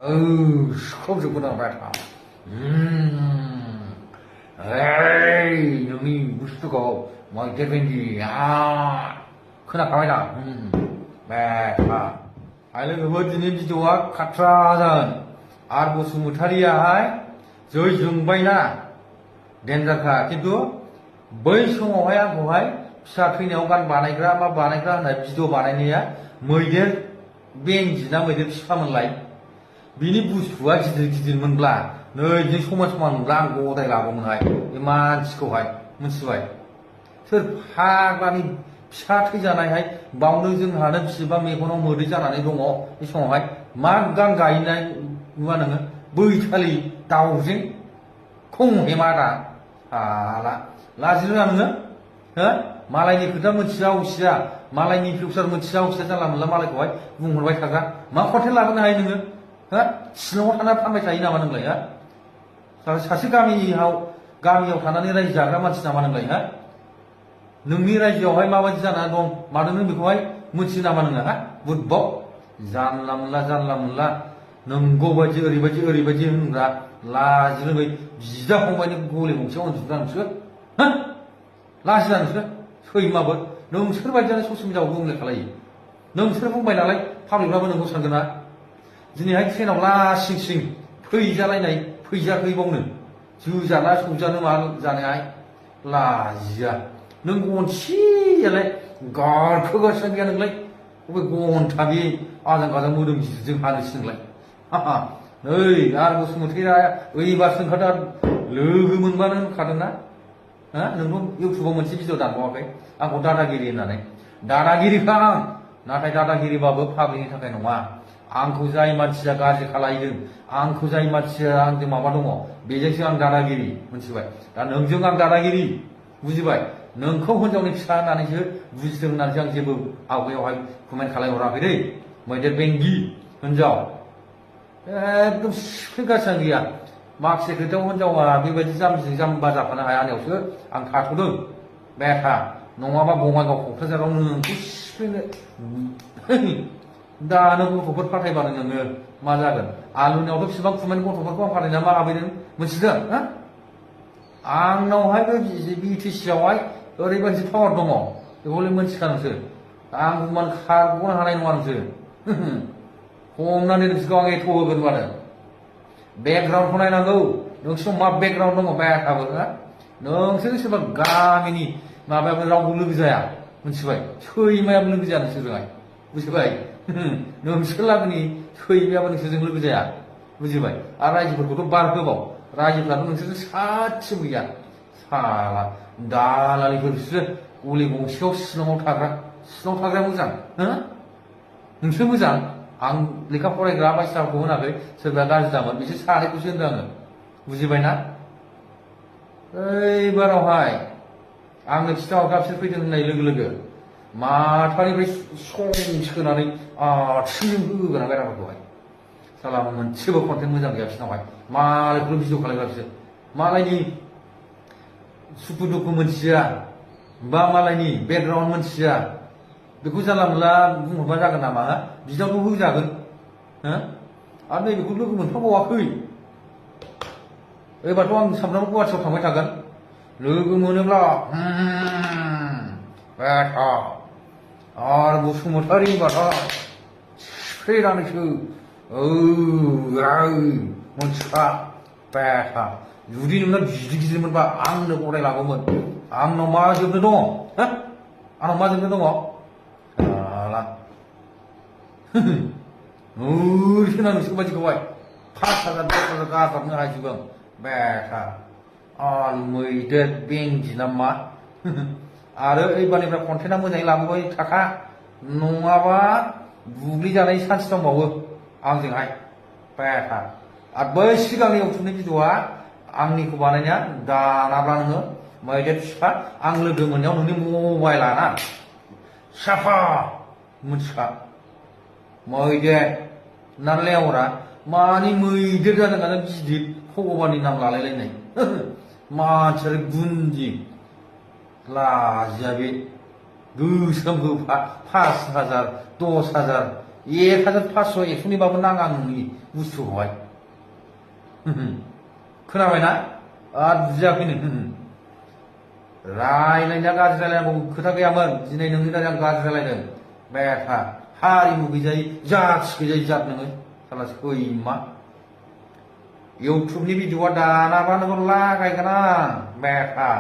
시끄럽구나 말이야. 에이, 너니 무스고 뭐 대변지, 그나 가만히다. 말이야. 아이는 어디는 지도와 카트라는 아르보스 무타리야. 저희 정바이나 덴자카 किन्तु बै समावहाय आंखौहाय फिसा थैनायाव गान बानायग्रा मा बानायग्रा होननाय भिडिअ बानायनाया मैदेर बेंजि ना मैदेर फिफामोनलाय बिनि बुस्थुआ गिदिर गिदिरमोनब्ला नै बिदिनो समान समान मोनब्ला आं गदाय लागौमोनहाय बे मानसिखौहाय मिथिबाय सोर फाग्लानि फिसा थैजानायहाय बावनो जोंहानो बिसिबा मेगनाव मोदै जानानै दङ बे समावहाय मा गान गायनाय नुवा नोङो बैखालि दाउजें खं हेमादा हाला लाजिनो नोङो हो मालायनि खोथा मोनथिया उसिया मालायनि फिउचार मोनथिया उसिया जानला मोनला मालायखौहाय बुंहरबाय थाग्रा मा कन्टेन्ट लाबोनो हायो नोङो हो शिलंआव थाना फानबाय थायो नामा नोंलाय हा सासे गामियाव थानानै रायजो जाग्रा मानसि नामा नोंलाय हा नोंनि रायजोआवहाय माबायदि जानानै दं मादों नों बेखौहाय मोनथियो नामा नोङो हा बुदबक जानला मोनला नंगौ बायदि ओरैबायदि होनग्रा लाजिरोङै बिदा फंबायनि गले गंसेयाव उन्दुग्रा नोंसोर हो लाजिना नोंसोर सैमाबो नोंसोर बायदियानो ससियेल मिडियाआव गुबुंले खालायो नोंसोर बुंबाय नालाय पाब्लिकफ्राबो नोंखौ सानगोन ना दिनैहाय ट्रेनाव लासिं फैजालायनाय फैजाखैबावनो जोजाना सौजानो मा जानायहाय लाजिया नों गनसियालाय गारखोगासिनो गैया नोंलाय बबे गन्था बे आजां गाजां मोदोम गिदिरजों हानोसै नोंलाय नै आरो बसुमतारीया ओइबारसो ओंखारदों लोगो मोनबानो होनखादों ना नोंथ' इउटुबाव मोनसे भिडिअ दानबावाखै आंखौ दादागिरि होननानै दादागिरिखा आं नाथाय दादागिरिबाबो पाब्लिकनि थाखाय नङा आंखौ जाय मानसिया गाज्रि खालायदों आंखौ जाय मानसिया आंजों माबा दङ बेजोंसो आं दादागिरि मिथिबाय दा नोंजों आं दादागिरि बुजिबाय नोंखौ हिनजावनि फिसा होननानैसो बुजिदों होननानैसो आं जेबो आवगायावहाय कमेन्ट खालायहराखै दै मैदेर बेंगि हिनजाव एकदम सिफैगासिनो गैया माखासे खोथायाव हिनजावा बेबायदि जाम्बिजों जाम्बा जाफानो हाया होननायावसो आं थाथ'दों बेथा नङाबा बङाइगाव क'क्राझाराव नोंखौ सिफैनो दानो गथ'फोर फाथायबानो नोङो मा जागोन आलुनियावथ' बिसिबां कुमेन्ट गथ'फोरखौ आं फाथायना मा हाबैदों मोनथिदों आंनावहाय बे बिटिसिआवहाय ओरैबायदि पावार दङ बेखौलाय मोनथिखा नोंसोर आं बुंबानो खारग'नो हानाय नङा नोंसोर हमनानै नोंसोरखौ आं एथ' होगोन मानो बेकग्राउन्डखौ नायनांगौ नोंसोर मा बेकग्राउन्ड दङ बेकाबो नोंसोर सोरबा गामिनि माबायाबो रावबो लोगो जाया मिथिबाय सैमायाबो लोगो जाया नोंसोरजोंहाय बुजिबाय नोंसोर लागोनि सैमायाबो नोंसोरजों लोगो जाया बुजिबाय आरो रायजोफोरखौथ' बार होबाव रायजोफ्राथ' नोंसोरजों सासेबो गैया साला दालालिफोर बिसोरो गलि गंसेयाव शिलंआव थाग्राया मोजां नोंसोर मोजां आं लेखा फरायग्रा बायसिनाखौ होनाखै सोरबा गाज्रि जामोन बिसोर सानैखौसो होनदों आङो बुजिबायना ओइबारावहाय आंनो खिथाहरग्रा बिसोर फैदों होननाय लोगो माथानिफ्राय सोनानै आथिंजों होगोन आं बेराफोरखौहाय साला मोनसेबो कन्टेन्ट मोजां गैया बिसोरनावहाय मालायखौल' भिडिअ खालायग्रा बिसोर मालायनि सुखु दुखु मोनथिया बा मालायनि बेकग्राउन्ड मोनथिया बेखौ जानला मोनला बुंहरबा जागोन नामा बिदावथ' होजागोन आरो नैबेखौ लोगो मोनफाबावाखै एबारथ' आं सामफ्रामबो गुवाहाटियाव थांबाय थागोन लोगो मोनोब्ला बेथा आरो बसुमतारी होनबाथाय सिफ्लेनानैसो मोनथिखा बेथा जुदि नोंना गिदिर मोनबा आंनो गदाय लागौमोन आंनाव मा जोबनो दङ आंनाव मा जोबनो दङ ओरैसोना नोंसोर बायदिखौहाय 5,000 10,000 गारहरनो हाजोबो आं बेथा मैदेर बेंगि ना मा आरो एबारनिफ्राय कन्टेन्टआ मोजाङै लाबोबाय थाखा नङाबा बुग्लिजानाय चान्स दंबावो आंजोंहाय बेथा आरो बै सिगांनि इउटुबनि भिडिअआ आंनिखौ बानायनाया दानाब्ला नोङो मैदेर फिफा आं लोगो मोननायाव नोंनि मबाइलाना साफा मोनथिखा मैदेर नालेवरा मानि मैदेर जादों आरो गिदिर भगबाननि नाम लालायलायनाय मानसियारि गुन्दि लाजिया बे गोसोम गोफा 5,000 10,000 1500 100निबाबो नाङा आं नोंनि बुस्थुखौहाय खोनाबायना बुजियाखैनो रायलायनाया गाज्रि रायलायनांगौ खोथा गैयामोन दिनै नोंनि थाखाय आं गाज्रि रायलायदों बेथा हारिमु गैजायै जाथि गैजायै जात नोङो साला सैमा इउटुबनि भिडिअआ दानाबा नोंखौ लागायगोन आं बेथा